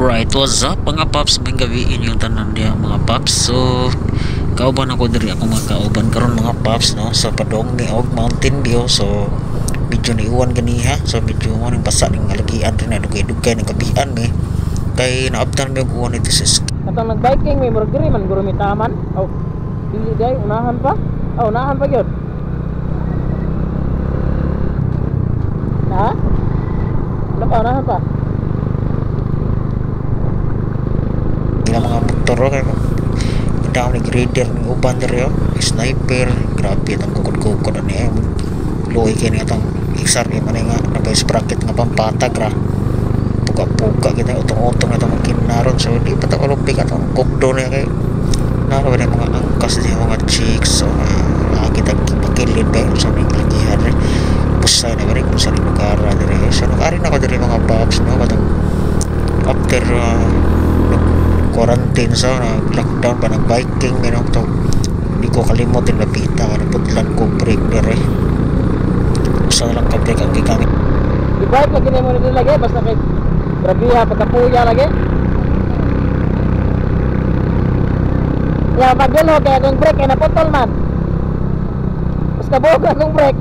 Alright, what's up, mga paps? May gabi inyong tanan diha, mga paps. So, kauban ako diri, ako mga kauban karon, mga paps, no. So padong ni og Mountain View. So medyo niuwan ganiha. So medyo mo ning basa ning alagian rin na dugay-dugay ng gabian mi. Kay naabtan mi og uwan ito sa Katong nag-biking may murag diri man guro mi taman. Oh. Dili day unahan pa. Oh, unahan pa gyud. Na? Wala pa, unahan pa. Ila mga motor oh, kay dami ni grader ni uban diri oh. Sniper, grabe itong kukod-kukod ani eh. Luoy kay ni atong XRM ani nga nagay sprocket nga pampatag ra. Puga-puga kita utong-utong itong kinaron, so di pa ta kalupig atong kukdo niya kay naro ni mga angkas niya mga chicks. So kita pakilid ba sa ning lagihan rin pusay na gani kung sa ning lugar diri. So nag-ari na ko diri, mga paps, no, katong after quarantine sa nag lockdown pa, nag biking you know, to di ko kalimot din napita ka naputlan ko break dire, usa lang ka break ang gigamit. I-bike lagi nimo ni lagi basta kay grabiha pagkapuya lagi. Ya pagilo kay akong brake kay naputol man. Mas kabuok akong brake.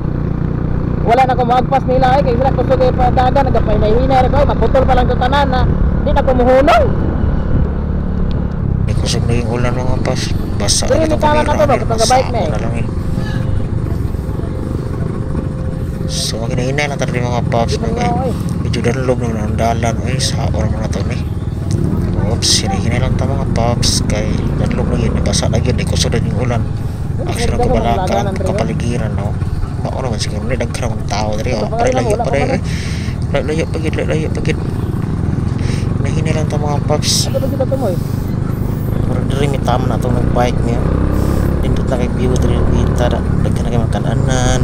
Wala na ko moagpas nila ay kay sila kusog kay padagan nagapahinay-hinay ra ko, maputol pa lang to tanan na di na ko muhunong. Di kusog na yung ulan, mga paps, basa Dili, na itong may tama kamera na to, ani, ba? Katong basa bike na eh. na lang eh. So maginahinay lang tayo, mga paps, no, kay medyo danlog na ang dalan oy, sa oras mo na to ni. Oops, hinahinay lang ta, mga paps, kay danlog na yun, nabasa na yun, di kusog na yung ulan. Actually, ang kabalaka ang kapaligiran, no, mao naman siguro ni daghan ang tao diri oh, pare layo pa eh. Layo pa gid, layo pa gid. Hinahinay lang ta, mga paps. Ano ba kita tumoy? Murag diri mi tama na atong nag-bike niya. Nindot na kay view diri kita, daghan na kay mga kananan.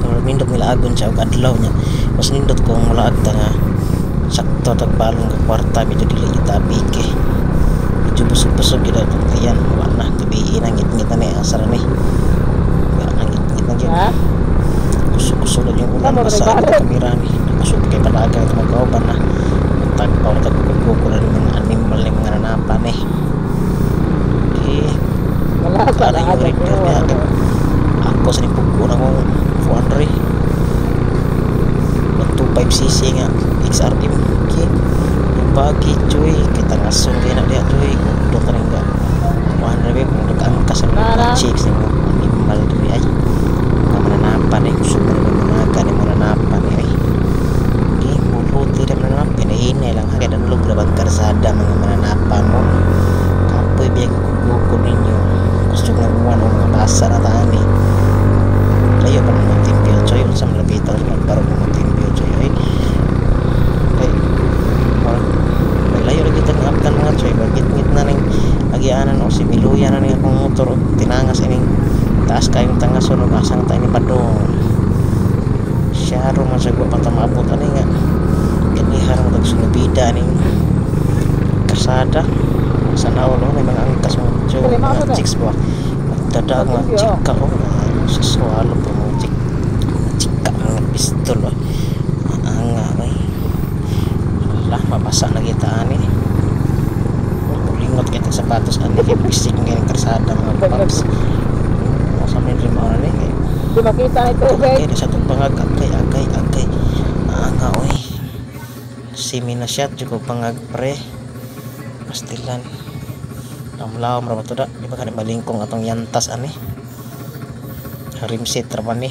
Murag nindot nilaagon siya og adlaw niya. Mas nindot kung mulaag ta nga sakto tagbalong ka kwarta, medyo dili kita pike. Medyo busog-busog gyud atong tiyan. Wa na gabi na ngit-ngit na ni asa ra ni. Wa na ngit-ngit na gyud. Ha? Kusog-kusog na yung ulan, Tama ba basa nagbalot? ang kamera ni. Kusog kay palaga ito magkauban na. Tagpaw tagkukuko na rin mga animal ni mga nanapan eh. Okay. Wala pa Para na yung rider niya agad. Ako sa nipugko na kong 400. 125 cc nga XRM. Okay. Yung bagi, chuy. Kita nga sun kayo na diya, chuy. Kung ka rin ka. 100 ba? Kung nag-angkas sa mga Nara. chicks ni mga animal diri ay. Mga mananapan eh. Kusog na rin mga naga ni mananapan eh. Ay. Okay. Muluti na mananapan. Pinahinay lang. Hagad ang log labang karsada mga mananapan mo. Kapoy biyag kukuko ninyo. Gusto ng uwan o mga basa na taan eh. Layo pa ng Mountain View, choy. Unsa man labitaw sa magbaro ng Mountain View, choy. Ay. Kay, may layo lagi tang abtan, mga choy. Bagit-ngit na ning agianan o si Miluya na ning akong motor o tinangas ining taas kayong tangason og asang tayo ni Padong. Siyaro man sa pa ta maabot ani nga. Kanihar mo tag sulubida ning kasada. Sa naol oh, may mga angkas mga choy, mga chicks ba. Magdadag mga chika oh. Sa swalo pa mga chik. Mga chika mga pistol oh. Anga ay. Ala, mabasa na kita ani. Lingot kita sapatos ani kay pisik nga ning karsada, mga paps. Sa may rin mao ni kay Di makita ni tubig. kay sa itong bangag, agay agay agay. Anga oy. Simi na siya jud ko bangag pre. Pastilan. Lamlaw ra ba to da? Di ba kani malingkong atong yantas ani? Rimset ra ba ni?